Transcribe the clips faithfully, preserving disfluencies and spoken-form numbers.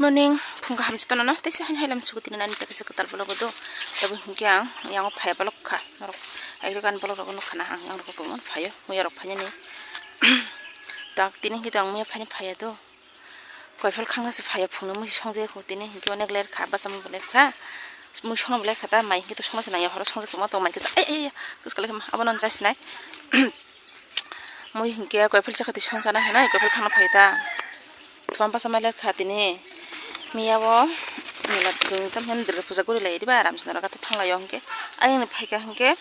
Morning, phung kaham se tono no, teisa haino hailam sugu tini nani tepisa kwtal vlog o do. Tabo hinkhe ang yang phaiya vlog kha, norok airo kan vlog rok nukha na ang yang rok tongmani phaio, muya rok phainani. Tak tini hinkhe to ang muya phaini phaiya do. Koiphel khangna se phaiya phungno mui songje ko tini hinkhe onek ler kha, bachama bo ler kha. Mui songna bo ler kha ta, mai hinkhe to songna se nangya horo songje ko ma to mai khe ai ai ai, kuskalai khe ma abono jasinai. Mui hinkhe koiphel chakha twi song chana hinwi koiphel khangna phai ta. Thuma bachama ler kha tini. Miya bo mela tong tam hin Durga puja guri lai diba aram sinaro kata thang lai o hinkhe. Ayang ni phaikha hinkhe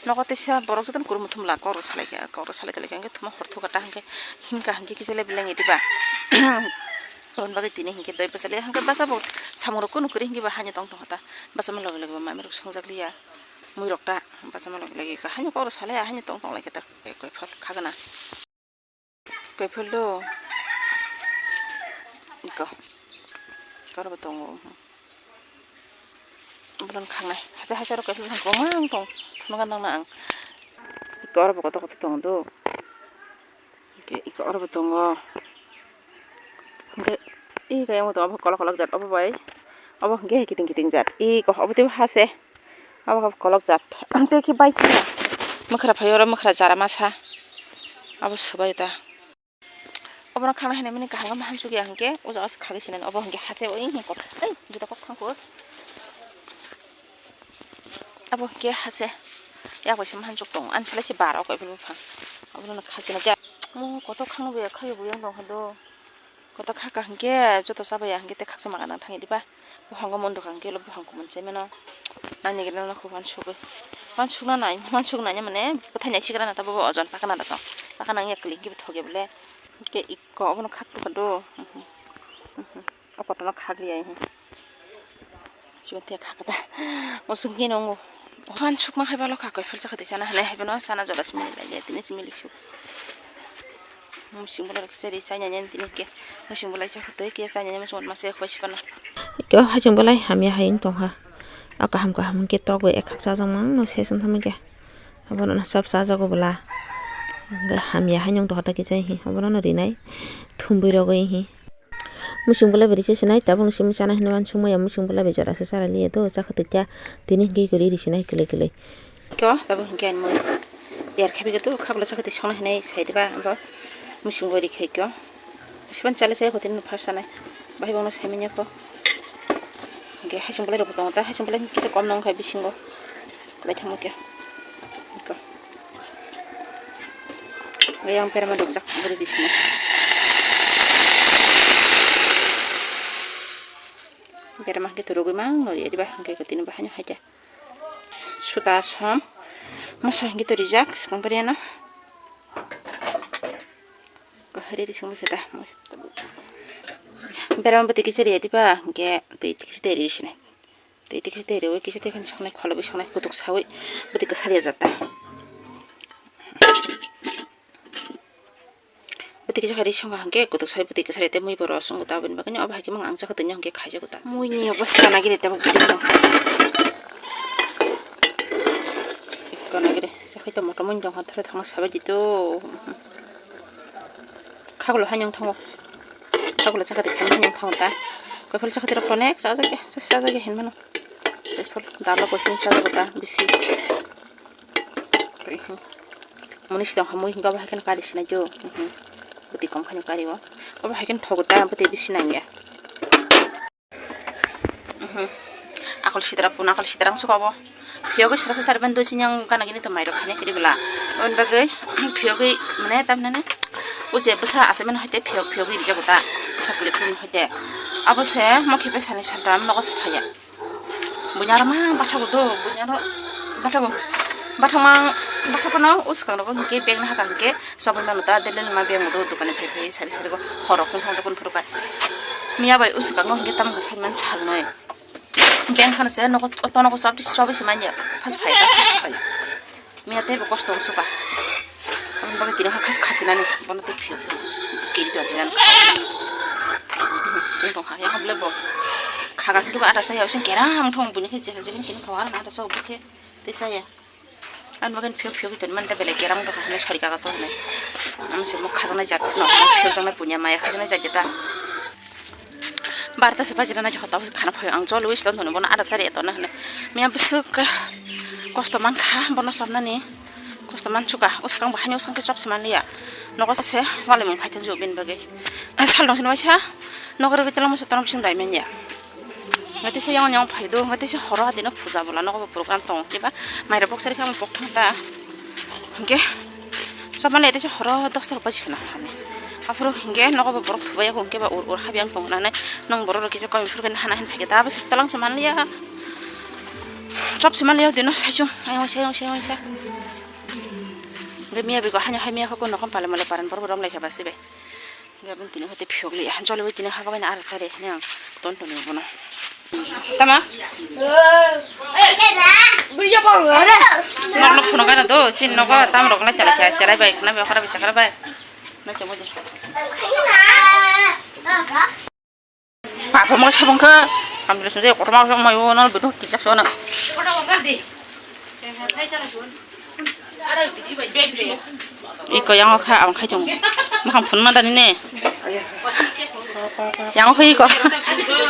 nogo teisa borok jotono kurmo thum la kok rw salai kha, kok rw salai kha hinkhe thuma hor thuk kha ta hinkhe hinkha hinkhe kisa le beleng diba. Aboni bagwi tini hinkhe doi bachali hinkhe bachabo samung rok kunu kwrwi hinkhe bo haino tong tong kha ta. Bachama loge loge bo mami rok songjak liya. Mui rok ta bachama loge loge haino kok rw salai haino tong tong lai kha ta. Koiphel khagana. Koiphel do. Iko. Iko oro bo tongo. Bolon khangnai. Hasa hasa oro koiphel bopang kwbangma tong. Phunukna nangna ang. Iko oro bo kotor kotor tongo do. Iko oro bo tongo. Hingke iko yang tongo obo kolok kolok jat obo bai. Obo hingke kiting kiting jat. Iko obo teibo hase. Abo khe kolok jat. Tei khe bai khe mwkhra phai oro mwkhra chara masa. Abo swbai ta. Obono khana hinwi mani kaham khe mahan sugya hinkhe o jaga se khagwi sinani. Obo hinkhe hase o hinkhe kok. Ei, juta kok khangkuk. Abo hinkhe hase. Yak bai se mahan suk tongo. Ani salai se bar o koiphel buphang. Obono khagwi sinani. Mo kotor khangno bo ya khayo bo yang tong kha do. Kotor kha kaham khe joto chabaiya hinkhe tei khaksa ma gana thangwi diba. Buhango mon rwkha hinkhe lo buhango mon chaimano. Nani gana no khuban sugwi. Wan sukna nai, wan sukna nai mane bwthai nai sigra na tabo ojon pakana da tong. Pakana ya kling khe thogya bole. Hinkhe ikko obono khak tukha do. O kotorno khak liya. Chikon tia kha kata. Osuk ni nongo. Han sukma hai balo kha koi philsa khati sana hanai hai bano sana jora simi lai le tini simi lisu. Musing bala kisa ri sai nyanyan tini ke. Musing bala isa khutoi ke sai nyanyan musung ma se khoi sipana. Ko hajung balai hamya hai tong ha. A kaham kaham ke tok bai ekhak sa jong mang no se sun tham ke. Abono na sab sa jago bala. Hamya hai nyong to hata ke jai hi. Abono no rinai. Thumbui rogoi hi. Musung bwlai bai risa sinai, tabuk ni simi chana hinwi uansukmaya, musung bwlai bai jora se chara liya do, chakha twi kha tini hwnkhe iko riri sinai kwlwi kwlwi. Ko tabuk hwnkhe ani mui yer khabi khe to khabla chakha twi songna hinwi sai diba, abo musung bai rikha iko. Siban chale chai kho tini first sanai, bahai bangno sai manya kho. Hwnkhe hasing bwlai rok bo tongo ta, hasing bwlai kisa kom nang kha bisingo. Kwlai thangma khe. Iko. Yang perma dokjak bwrwi di sini. Perma hwnkhe to rwgwi mang no rw diba hwnkhe tini bahai no hai khe. Suta som. Masa hwnkhe to rijak swkang bwrwi no. Kahari di sini khe ta. Perma bwtwi kisa rw diba hwnkhe twi kisa twi rw sini. Tei tei kisa tei rewi kisa tei khani songnai kholobo songnai kutuk sawi bwtwi kwsari ajata. Bwtwi kisa khari songa hwnkhe kutuk sawi bwtwi kwsari tei mui bo rw swngo ta aboni bagwi abo hai khe mang ang chakha tongya hwnkhe khaijago ta. Mui ni obo swkang nagiri tabuk bwtwi no. Swkang nagiri. Sakhai tongma tongmani dongkha thore thangma sabai di to. Khagulo haino thango. Khagulo chakha twi khaino haino thango ta. Koiphal chakha twi rok konek chajak ya, chajak ya hinmano. Koiphal dalo koisin chajak ta bisi. Muni si dongkha mui hingke abo hai kheno kari sinai jo. Bwtwi kom khaino kari o. Abo hai kheno thogo ta bwtwi bisi nangya. Akol sitra kun akol sitra ang suka bo. Phiyogwi sitra sari ban dosi nyang kana gini to mairok khani kiri bela. On bagwi phiyogwi mane tam nane. Uje bwsa ase mane hoite phiyog phiyogwi rijak ta. Bwsa kuli kuli hoite. Abo se mokhi bwsa ni santam nogo se phaya. Bunyaro ma batha bo do bunyaro batha bo. Batha ma batha kono uskang rogo ke bag na haka ke. Sobui mano ta dele ma beng do dukani phai phai sari sari go horok song thang kun phuru kai. Miya bai usu kango hingke tam ga sari man sal noi. Beng khana se nogo tono go sob sob se manya phas phai ta phai. Miya tei bo kosto usu ka. Ang baga tira khas khas nani bono tei phiyo. Kiri do jinan. Tei bo ha ya hable bo. Khaga hindu ba ata sa ya usin kera ang thong buni khe jega jega kini khawar na ata sa ubu khe tei sa ya. Ang bagan phiyok phiyok ton man ta belai kerang ta hane sori kaga to hane. Am se mo khajana jat no phiyok jana punya maya khajana jat jeta. Barta se bajira nai hota khana phaio ang jolwi ston tono bono ada chari eto na hwnwi. Miya bwswk kosto mankha bono sabnani. Kosto mansuka o swkang bo haino swkang khe chop se manliya. Nogo se walimung phai thang jubin bagwi. Sal dong sini waisa nogo rwgwi telang masa tono bising dai manya. Ngatisa yang yang phai do ngatisa horo hadino puja bola nogo bo program tongo kiba maira boksari kamo pok thang ta. Hingke sob mane tei horo dosta rok baji khna hani. Aphuru hingke nogo bo borok thubaiya hingke ba ur ur habiyang tong nane nong borok rok kisa komi phuru hana hin phai da bwswk talang se manliya. Chop se manliya dino saichung ayong se ayong se ayong se. Hingke miya bego hanya hai miya hoko nokom pale male paran borok rom lai khe ba sibe. Gabon tini hote phiyok li, joloi tini haba gaina ara sare, ne ang ton ton bono. Tama? Nok nok phunuk gana do, sin nogo tam rok nai chala kya, chalai bai, khna bai, khara bai, chakra bai. Na chamo de. Papa mo sabong kha, am bilis nje kotor ma so mayo no bidu kisa so na. Iko yang kha abang khai chung. Makhang phun ma dani ne. Yang kha iko.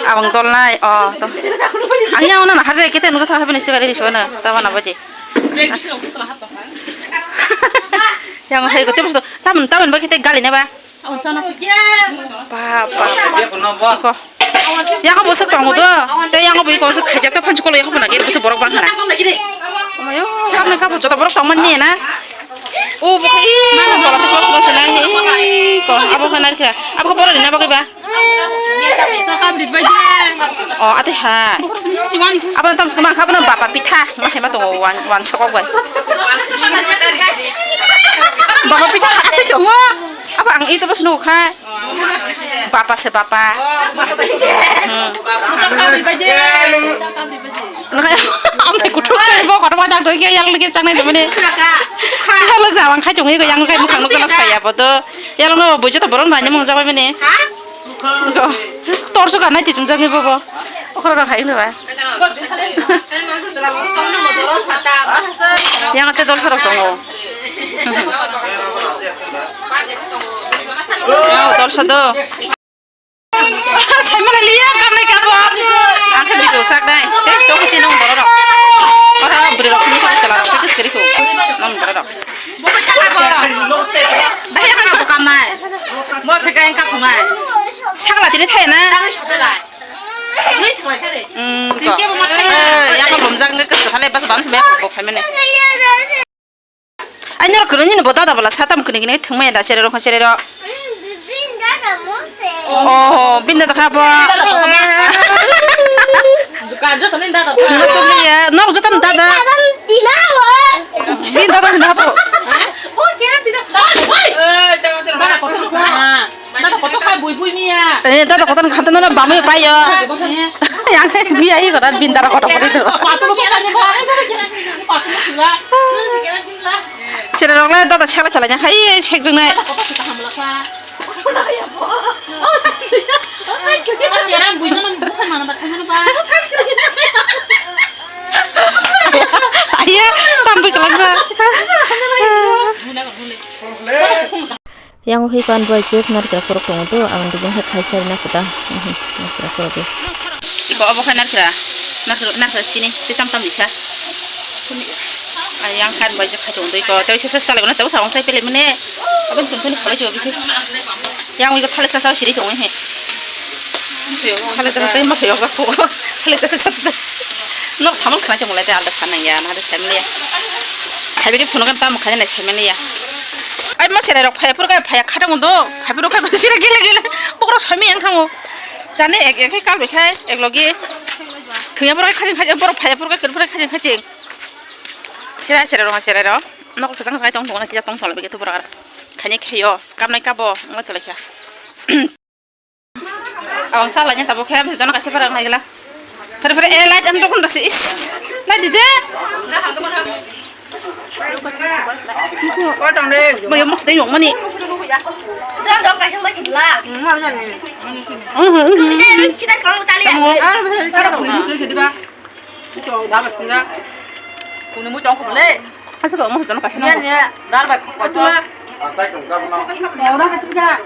Abang dol nai. Oh, to. Ani yang na har je kete nu ta happiness te gari so na. Ta bana baje. Yang kha iko te bus taman taman ba kete gali ne ba. Ba, ba, ba. Iko. Yang bo sok tongo do. Te yang bo iko sok khajak ta phanchu kolo yang bo nagi bo sok borok bang sana. Omayo, kap na kap joto borok tong man ni na. O bo kai. Mana bola to sok sok sana. Iko, abo kana kya. Abo ko borok ni na bagai ba. O, ate ha. Abo tam sok ma kap na bapa pitha. Ma hema tongo wan wan sok bai. Bapa pitha ate tongo. Abo ang ito bos nukha. Bapa se bapa. Hmm. Nukha, amni kuthuk bo kotor ma dang doi ke yang lagi changnai de mane. Yang lagi jawang khai chungi ko yang kai mukhang nuk jelas kaya bodo. Yang no bujo to borom nanya mung jabai mane. Ko tor so kana chichum jangi bobo. Okra khai le ba. Yang ate dol sarok tongo. Yang dol sado. Saimana liya kamai kabo. Angke bidu sak dai. Tei tong si nong borok. Ora buri rok ni chala rok kis kiri ko. Nong borok. Bahaya kana buka mai. Mo phika engka khungai. Sakla tini thai na. Sakla tini thai na. Hmm, ko. Eh, ya ko lomjak nge kis thale bas bam me ko family. Ai nor kunu ni bo dada bala satam kunu kunu thung mai da sere ro sere ro. Oh, bin dada kha bo. Dukan jo tani dada. Nor jotan dada. Bin dada na bo. Dada kotor khai bui bui miya. Eh, dada kotor khanto na bamui payo. Yang biya i kotor bin dada kotor kotor do. Sira rok le dada sela chala nya khai sek jung nai. Aiya, tambi kalak sa. Yang hoi kan bai chek narikra phorok tongo to, ang bijing hai khai sai na kota. Narikra phorok. Iko obo khai narikra, narikra, narikra sini, tei tam tam bisa. Yang kan bai chek khai tongo to iko, tei sesa salai na tei sa ong sai pele mene. Abang tun tun khalai chok bisi. Yang iko thalik sa sa siri tongo he. Thalik sa tei ma soyok ko. Thalik sa sa. Nok samang khana chong lai tei alda sanang ya, na de sai mele ya. Hai bidi phunuk kan tam khana nai sai mele ya. Ai mo serai rok phaya phuru kai phaya khatang do. Phaya phuru kai sira gile gile. Bokro sami yang thango. Jani ek ek kai kal bekhai ek logi. Thuya phuru kai khajing khajing phuru phaya phuru kai kir phuru kai khajing khajing. Sira sira rok sira rok. Nok khajang sai tong tong na kija tong tong lagi tu phuru. Khani khayo kamnai kabo ngai tole kha. Abang sala nya tabuk khe, abis jona kaisa parang naigla. Phare phare, eh, light ang dokon dasi, is. Light di de. Mai mok de yong mani. Don don kaisa mai kidla. Hmm, hmm, hmm. Kita kalau tali. Kamu, ah, bisa, bisa. Ito, dapat sila. Kuni mu tong ko le. Asa ko mo tong ka sino. Niya, niya, dar ba ko to. Ora ka sila.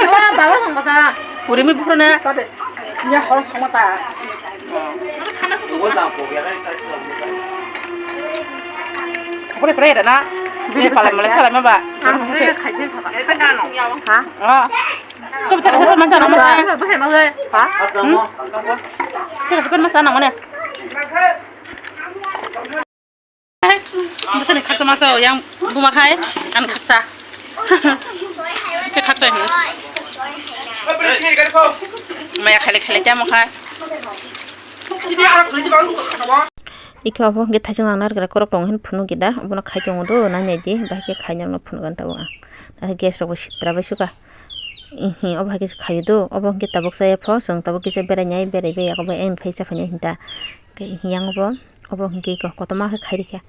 Wa, baba nang bata. Puri mi bukro na. Sate. Pore pore da na. Bini pala mala sala ma ba. Ha? Ah. Kau tak kau masa nama. Ha? Hmm? Kau tak kau masa nama ni. Bwsani khaksa masa yang buma khai, ani khaksa. Khe khaksa hin. Maya khaile khaile tamo khai. Iko obo hwnkhe thaisong ang narwkra korok tongo hin phunuk gida, obono khai tongo do, nai nai di, bahai khe khai norokno phunuk gana tabuk ang. Gas rok bo sitra bai suka. Ihi, obo hai khe se khaio do, obo hwnkhe tabuk chaya pho, chwng tabuk kisa berai nai, berai bai yago bai ayang phai cha phainai hinta. Hwnkhe yang obo, obo hwnkhe ko-, kotorma khe khai rikha.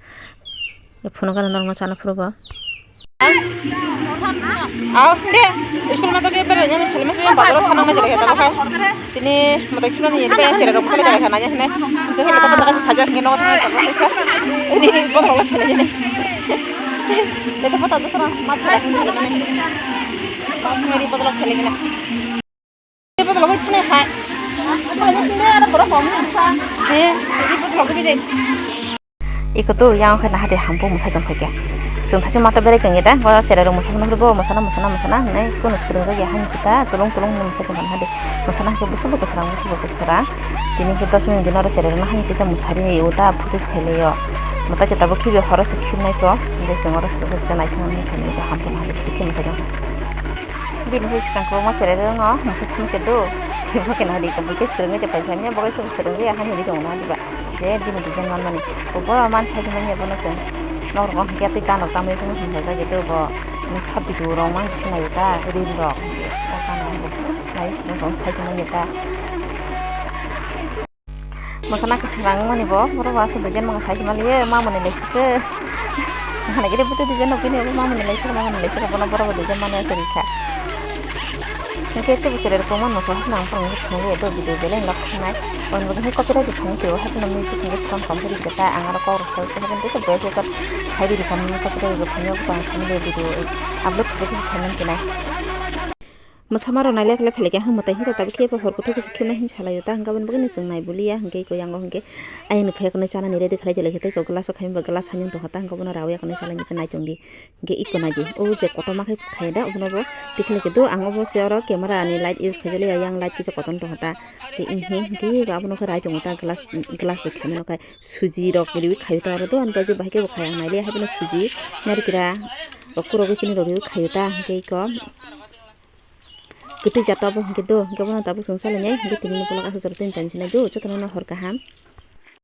Phunuk gana norokno chana phuru bo. Aw, de, school ma to ke berai nai, philma se bazar thang nai jare ta khai. Tini moto khimani yeri bai sere rok sale jare khana jane. Jane ta pata khaja ke no thang ta khai. Ini bo rok khale jane. Ete pata dusra mat khale khale jane. Mat khale botol khale jane. Botol khale jane khai. Khale jane ara borok kom sa. He, ini botol khale jane. Iko tu yang khe nahade hampu mwsai tong khaikhe. Chwng thaise mata berai kang ida, go sera rok mwsai phano bo mwsana mwsana mwsana hinwi kunu swrwngjak ya hani sita tulung tulung hinwi mwsai tong kha nahade. Mwsana khe busubo kwsarang busubo kwsarang. Tini khe dos minute dino oro sera rok nahani kisa mwsari uta phutis khailai o. Mwtai khe tabuk khibi horo se khibnai ko. Hingke chwng oro se kisa naithok hinwi sani uta hampu nahade khe mwsai tong kha. Bini se swkang kwbangma cherai rwno mwsai thangkhe do. Bo khe nahadi khe bo khe swrwngwi tei paisa manya bo khe swrwngwi ahani hwnwi tongo nahadi ba. Je bini design manmani. Bo man sai manya bono chwng. Nok rok hwnkhe tei gana tamwi chwng hwnjak jagwi do bo. Short video rok man bisingo naio ta reel rok. O gana bo nai swrwng tong sai manya ta. Mwsana kwchwng rang mani bo, borok bo aswk design mwnwi sai se maliye, mamani lai sukhe. Hanai gede buti design nukgwi ni mamani lai sukhe, mamani lai sukhe, bono borok bo design mani aswk rikha. Hwnkhe teibo cherai rok tongma mwsana hwnwi ang phone hwnwi thangwi do video belai lok thangnai. Omo hwnkhe copyright thangwi twibo, haphano music hwnkhe sound compose rikha ta, ang aro kok rok sai se, haphano teibo voice record khai rikha, copyright rok thangwi tong samani video upload khai khe sai man thinai. Mwsama rok nailai khe phailai khe hwnwi mwtai hwnwi tabuk khe hor kuthuk khe se khibnai hinwi salaio ta, hwnkhe aboni bagwi no chwng nai buliya, hwnkhe iko yango hwnkhe ayang ni phaiya kwnwi chanani ready khlai tonglaikha tei iko glass o khaimani bo glass hayung tongkha ta, hwnkhe bono rawi ya kwnwi chalai khe nai tongdi. Hwnkhe iko naidi o je kotorma khe khaida obono bo tikhlai khe do, ang obo se oro camera ni light use khaijak liya, yang light kisa kotorma tongkha ta. Tei hwnkhe abono khe rai tongo ta glass, glass bai khaimano khe suji rok riui khaio ta oro do, ani bagwi bahai khe bo khai ang nailiya, haibano suji narikra rok kurogwi chini rok riui khaio ta, hwnkhe iko. Kwtwi jata bo hwnkhe do, hwnkhe bono tabuk chwng salainai, hwnkhe tini ni vlog aswk jora tini tani sinai do, jotono no hor kaham.